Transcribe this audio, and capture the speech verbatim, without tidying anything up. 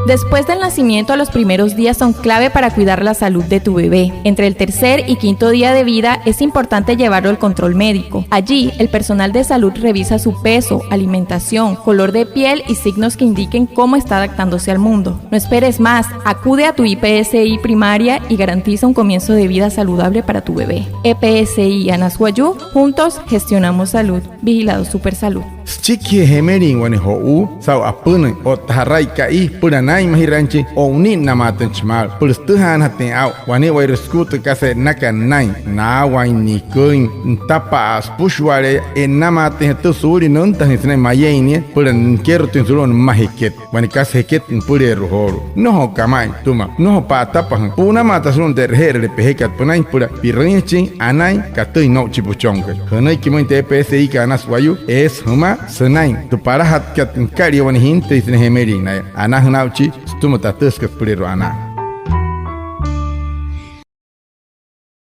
Después del nacimiento, los primeros días son clave para cuidar la salud de tu bebé. Entre el tercer y quinto día de vida es importante llevarlo al control médico. Allí, el personal de salud revisa su peso, alimentación, color de piel y signos que indiquen cómo está adaptándose al mundo. No esperes más, acude a tu I P S I primaria y garantiza un comienzo de vida saludable para tu bebé. E P S I Anas Wayuu, juntos gestionamos salud. Vigilado Supersalud. Süchikijee jemelin wane jo'uu saa'u apünüin otta ja'rai ka'i süpüla naa'inmajiraainjachin, o'uninnamaatüinjachi maalü süpüla sütüjaanajatüin aa'u. Wane'ewai sükuu tü kasa e'nnakat nünain, naawain, niküin, nütapa'a, süpüshuale'eya, e'nnamaatüinjatü suulia nüntajüin sünain mayein nia süpüla nikerotüin sulu'umüin mma jeket, wane kasa jeket nüpüleerua joolu'u. Nnojo kama'ain pütüma, nnojo pa'atapajüin. Pu'unamaata sulu'umüin tü e'reje'erüle pejekat pünain süpüla pi'rüinjachin anain katüin no'u chi püchonkai. Jünüiki müin tü E P S I kat Anas Wayuu, eesü jümaa sünain tü palajatkat nükalia wane jintüi sünain jemelin naya. Anajüna aa'uchi sütüma tü atüjüsükat süpüleerua anaa.